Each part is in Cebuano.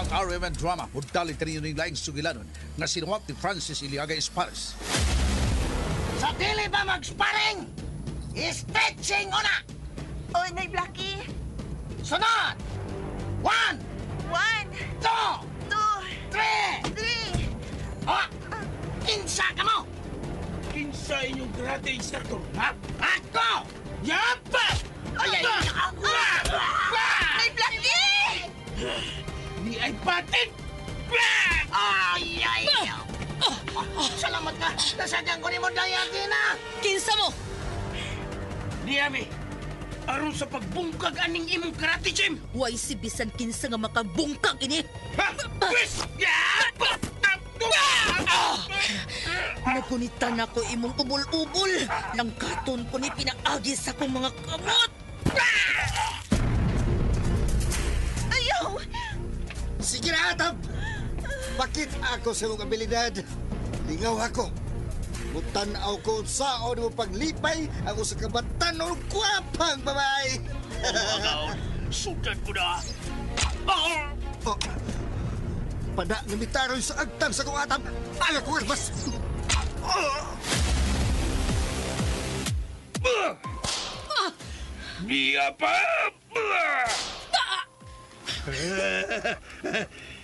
Ang RMN Drama mudali kaninyo ning laing sugilanon nga sinuwat ni Francis Iliaga Espares. Sa dili ba mag-sparring? Stretching una! Oy, Nay Blackie! Sunod! 1, 1, 2, 2, 3! 3! Oh! Kinsa ka mo? Kinsa inyong karate instructor, ha? Ako! Yapa! Ay, ay, ay! Nay Blackie! Ni ay patit! Ay, ay! Salamat ka! Nasadyan ko ni mo Dayagina! Kinsa mo? Niyami, aron sa pagbungkag aning imong karate gym! Way si bisan kinsa nga makabungkag ini. Ha? Pwes! Yapa! Nagunitan ako imong ubol-ubol. Langkaton ko ni pinaagi sa akong mga kamot. Ayaw! Sige na, Atab! Bakit ako sa imong abilidad? Lingaw ako. Mutanaw ko saon mo paglipay ang usa ka batanon gwapang babae. Sudan ko na! Oh, pada nga mitaroy sa agtang sa kong atab. Aga ko mas. Niya pa!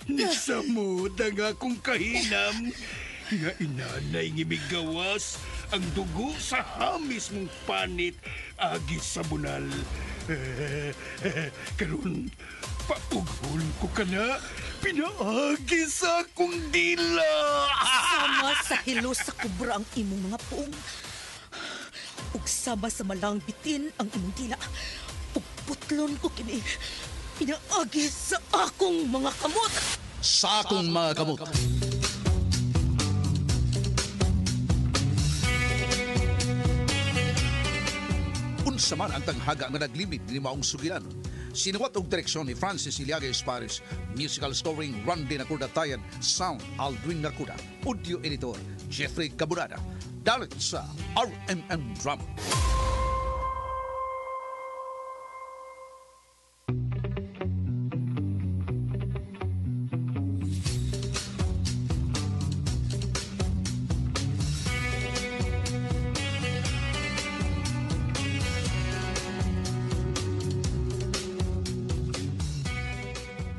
Nisamod ang akong kahinam nga inanay ng imigawas ang dugo sa hamis mong panit agi sa bunal. Karon paughol ko ka na, pinaagi sa akong dila. Sama sa hilo sa kubra ang imong mga puong. Ug sama sa malang bitin ang imong dila. Ug putlon ko kini, pinaagi sa akong mga kamot. Sa akong mga kamot. Unsa man ang tanghaga nga naglimit ni maong sugilanon. Sinuwat og direksyon ni Francis Iliaga Espares, musical scoring Randy Nakuda Tayan, sound Aldrin Nakuda, audio editor Jeffrey Cabunada. Dalit sa RMN Drama.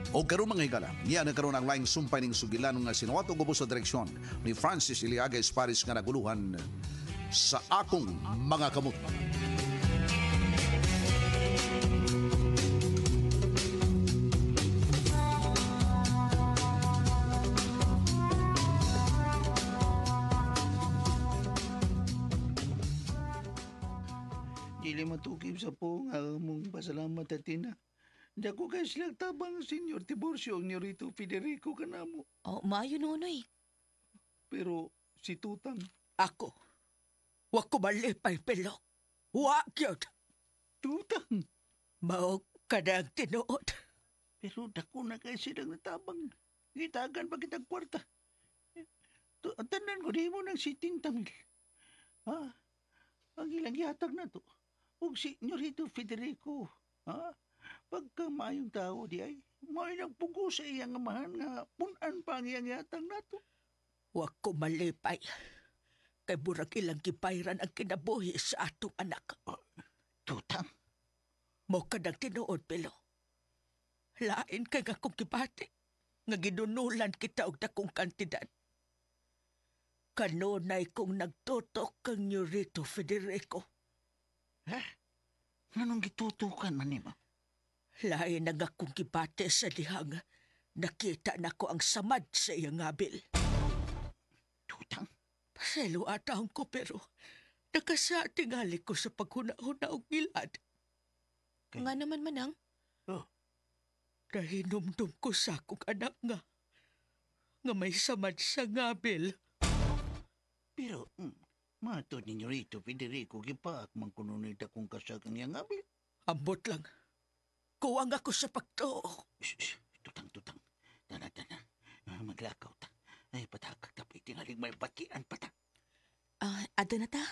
O karon mga higala, niya na karon ang laing sumpay ning sugilanon nga sinuwat og ubos sa direksyon ni Francis Iliaga Espares nga naguluhan sa akong mga kamot. Dili matukib sa po nga mong pasalamat atina. Dako kay silang tabang Senyor Tiburcio ang Nyorito Federico kanamo. Oh, maayo nonoy. Pero si Tutang, Ako. Wa ko malipay pilo. Wa gyud. Tutang. Mao kada ang tinuod. Pero dako na kay silang natabang. Gitagan pa kitang kwarta. Tanan ko di mo ng si Tintamil. Ha? Ang ilang gihatag na to. Ug si Nyorito Federico. Ha? Pagka maayong tao di ay, maay nagpugo sa iyang amahan nga punan pa ang iyang gihatag nato. Wa ko malipay. Kay burag ilang gibayran ang kinabuhi sa atong anak. Tutang. Mo kadang tinuod pilo. Lain kay nga akong gibati nga ginunulan kita og dakong kantidad. Kanunay kong nagtutok kang Nyorito Federico. Ha? Nganong gitutukan man nimo? Lain na nga akong gibati sa dihang nakita nako ang samad sa iyang abil. Tutang? Paselo atahon ko pero nakasatingali ko sa paghuna-huna og ngilad. Okay. Nga naman, Manang. Oh. Nahinumdum ko sa akong anak nga may samad sa ngabil. Pero, matod ninyo rito, Federico, gipaak man kuno ni dakong kasag ang iyang abil. Ambot lang. Kuwang ako sa pagtuo. Shh, tutang, tutang. Tana, tana. Maglakaw ta. Ay, patakag tapay tingalig may bakian pa ta. Ato na ta.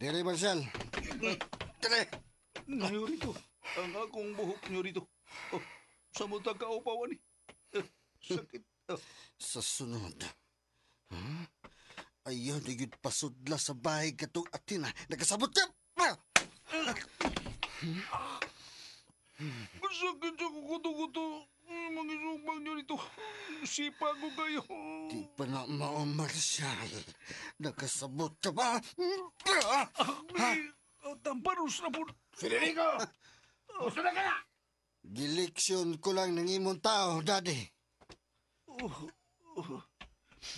Dere, Marcial. Dere. Nyorito, ang akong buhok, Nyorito. Oh, sa mutag kaupawan ni. Sakit. Oh. Sa sunod. Huh? Ayaw na yun pasudla sa bahay katong Athena. Nakasabot ka! Sakit sa kukuto-kuto. Mangisubang, Nyorito. Sipa ko kayo. Di pa na mao, Marcial. Nakasabot ka ba? Ha? Tamparos na po. Federico! Gusto na ka na! Gileksyon ko lang ng imong tao, Daddy.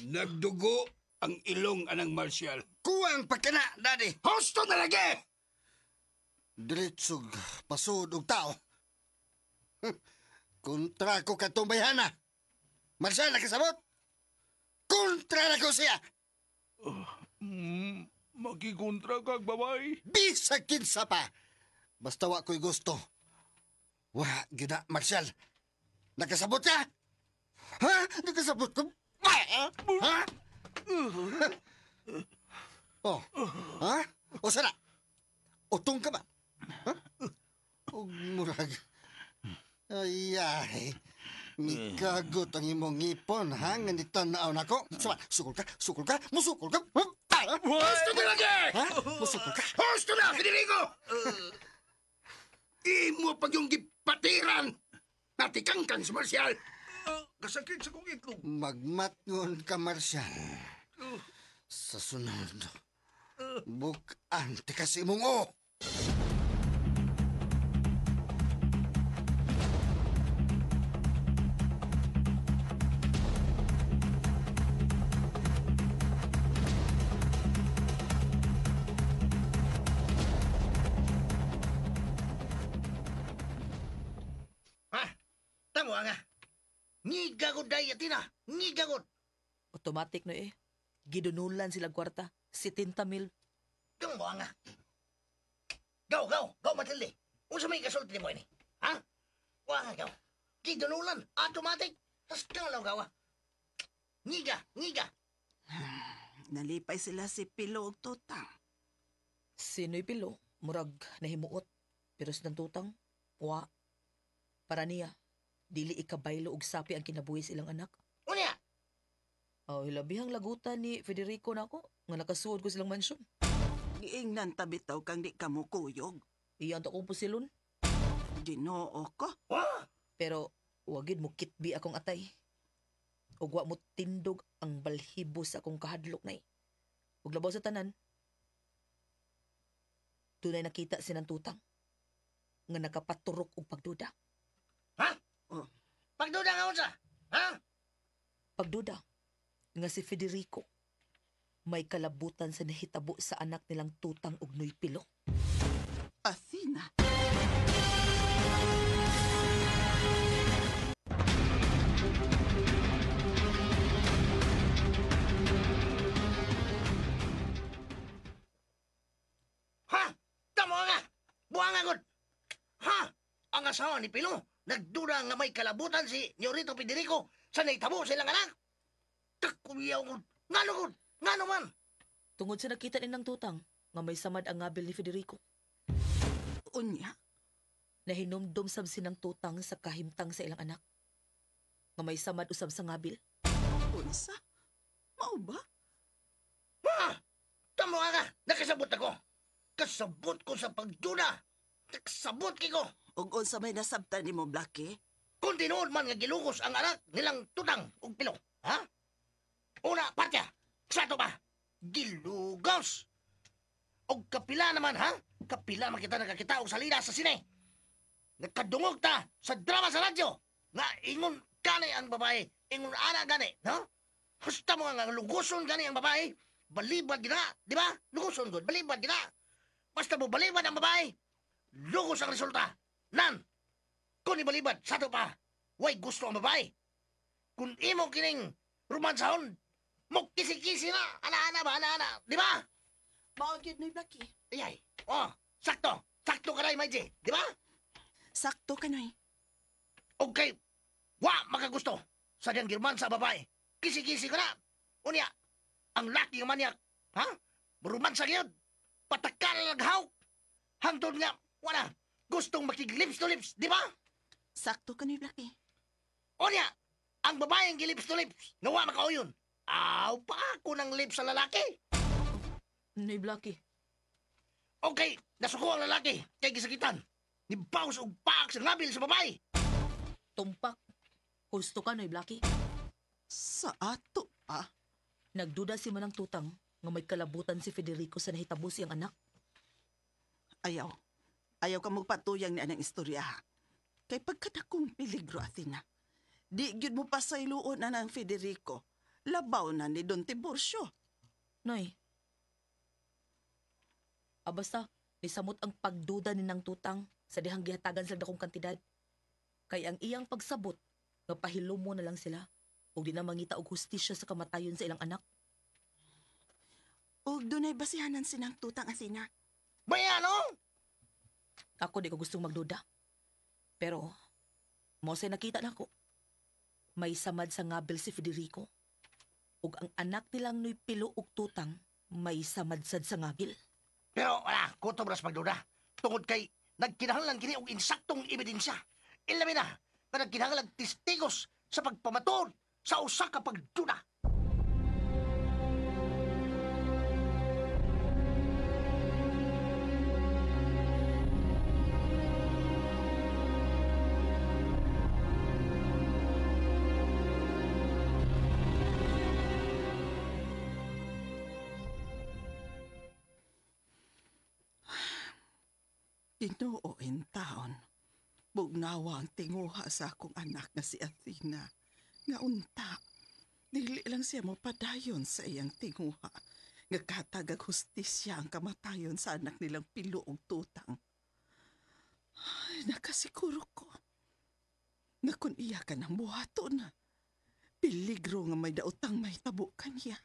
Nagdugo ang ilong anang Marcial. Kuwang pa ka na, Daddy. Husto na lagi! Diretsog pasod og tao. Kontra ko katong bayhana. Marcial, nakasabot? Kontra na ko siya! Makikontra kag babae. Bisag kinsa pa. Basta wa ko'y gusto. Wa, gyud na, Marcial. Nakasabot ka? Ha? Nakasabot ka? Ha? Oh. Ha? O sana? Utong ka ba? Ha? Og murag. Ay, ay. Mikagot ang imong ngipon, ha? Nga nitanaw nako. Sama, sukol ka, sukol ka, musukol ka. Husto na lagi! Ha? Musukol ka? Husto na, Federico! Imo pag yung gipatiran! Natikangkang si Marcial! Kasakit sa kong itlog. Magmatngon ka, Marcial. Sa sunod, bukan ti kasi mong o. Ha? Tamo nga. Ngigagod day Athena. Ngigagod. Automatic no eh. Gidunulan sila kwarta. 70,000. Tamo nga. Gaw, gaw, gaw Matilde. Unsa may kasulti mo ini? Ha? Wa nga gaw. Gidunulan, automatic. Tas kalaw gawa. Ngiga, ngiga. Nalipay sila si Pilo og Tutang. Sino'y Pilo, murag nahimuot. Pero sa tutang, wa. Para niya, dili ikabaylo og sapi ang kinabuhi sa ilang anak. Unya, Oh, hilabihang lagutan ni Federico nako nga nakasuod ko silang mansyon. Giingnan tabi taw kang di ka mo kuyog. Iyan to akong pusilon. Ginoo ko. wa. Pero wagid mo kitbi akong atay. Ug wa mo tindog ang balhibo sa akong kahadlok nay. Ug labaw sa tanan, dunay nakita sinang tutang nga nakapaturok og pagduda. Ha? Oh. Pagduda nga unsa? Ha? Pagduda nga si Federico may kalabutan sa nahitabo sa anak nilang tutang og Noy Pilo. Athena. Ha? Tamo nga. Buang nga gud. Ha? Ang asawa ni Pilo nagduda nga may kalabutan si Nyorito Federico sa nahitabo sa ilang anak. Kakuyaw gud. Ngano gud? Ngano man? Tungod sa nakita nilang tutang nga may samad ang ngabil ni Federico. Unya. Nahinumdum sab sinang tutang sa kahimtang sa ilang anak. Nga may samad usab sa ngabil. Unsa? Mao ba? Ha? Tamo nga. Nakasabot ako. Kasabot ko sa pagduda. Nakasabot kiko. Og unsa may nasabtan nimo, Blackie? Kung tinuod man nga gilugos ang anak nilang tutang ug Pilo. Ha? Una, patya. Sa ato pa. Gilugos. Og kapila naman, ha? Kapila man kita nakakita og salida sa sine. Nakadungog ta sa drama sa radyo. Nga ingon gani ang babae. Ingon ana gani, no? Gusto mo nga lugoson gani ang babae. Balibad gina, di ba? Lugoson gud, balibad gina. Basta mo balibad ang babae, lugos ang resulta. Nan, kung ibalibad, sa ato pa, way gusto ang babae. Kung imo kining romansahon, mo kisi-kisi na, ana-ana ba, ana-ana, di ba? Mao gyud ni Blackie. Ayay, oh, sakto, sakto ka na, Maiji, di ba? Sakto ka noy. Okay, wa makagusto sa diyang girman sa babae. Kisi-kisi ka na. Unya, ang laki ng manyak, ha? Romansa gyud. Patakal naghawk. Hangtod nga, wala, gustong makig-lips to lips, di ba? Sakto ka ni Blackie. O niya, ang babaeng gilips to lips, nga wa makauyon. Aw, pa ako ng lips sa lalaki. Noy Blackie. Okay, nasuko ang lalaki, kay gisakitan. Nibaws og paak sa ngabil sa babae. Tumpak. Husto ka, Noy Blackie. Sa ato pa? Nagduda si Manang Tutang nga may kalabutan si Federico sa nahitabo siyang anak. Ayaw. Ayaw ka magpatuyang ni anang istorya ha. Kay pagkadakong peligro, Athena. Di gyud mo pasayloon na ng Federico. Labaw na ni Don Tiburcio. Noy. Abasta, nisamot ang pagduda ni Nang Tutang sa dihang gihatagan sa dakong kantidad. Kay ang iyang pagsabot, nga pahilumo na lang sila ug di na mangita og hustisya sa kamatayon sa ilang anak. Ug dunay basihanan sinang Tutang, Athena. Baya, no? Ako di ko gustong magduda. Pero, mo say nakita nako. May samad sa ngabil si Federico. Ug ang anak nilang Noy Pilo ug Tutang may samad sad sa ngabil. Pero wala, kutob ras pagduda. Tungod kay nagkinahanglan kini og insaktong ebidensya. Ilabi na, nga nagkinahanglan testigos sa pagpamatuod sa usa ka pagduda. Ginoo in taon. Bugnawa ang tinguha sa akong anak nga si Athena. Nga unta, dili lang siya mopadayon sa iyang tinguha. Nga katagag hustisya ang kamatayon sa anak nilang Pilo og Tutang. Ay, nakasiguro ko. Nga kun iya ka ng buhaton, peligro nga may daotang may tabo kaniya.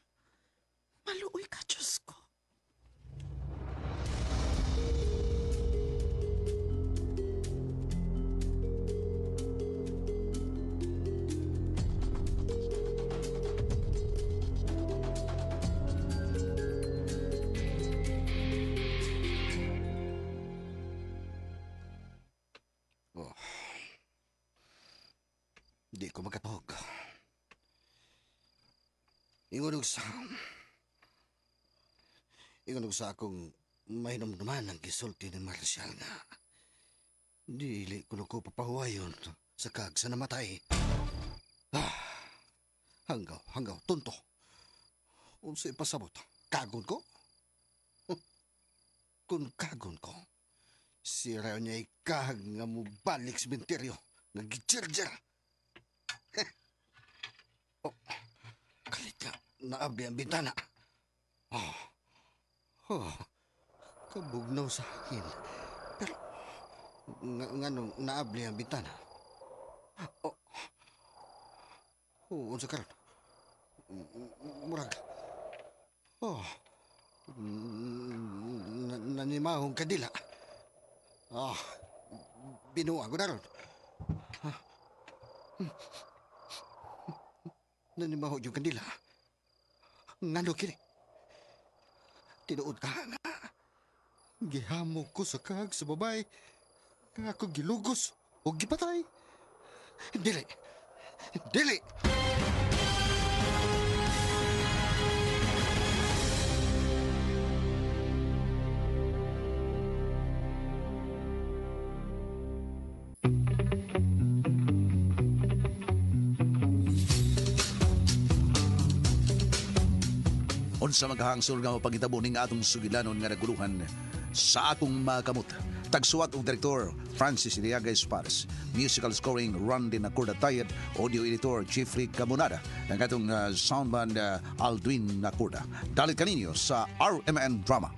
Maluoy ka, Diyos ko. Oh. Di ko makatog. Ingon og sa akong mahinumduman ang gisulti ni Marcial nga dili kuno ko papahuwayon sa kag sa namatay. Ah, hanggaw, tunto. Unsa ipasabot? Kagon ko? Kung kagon ko, sira niya ikahag nga mubalik sa menteryo nga gijirjir. Oh, kalit nga, naabli ang bintana. Oh, oh, kabugnaw sa akin. Pero, nganong naabli ang bintana? Oh, oh, unsa karon? Murag. Oh, nanimahong kadila. Ah, binuang ko na ron. Nanimaho yung kandila. Ngano kini? Tinuod ka nga. Gihamok ko sa kag sa babae. Nga ako gilugos o gipatay. Dili. Dili. Unsa maghangsol nga mapangitabo ning atong sugilanon nga naguluhan sa akong makamot. Tagsuwat og direktor Francis Iliaga Espares, musical scoring Randy Nacorda Tayed, audio editor Jeffrey Camonada, ang atong soundman Aldwin Nacorda. Dalit kaninyo sa RMN Drama.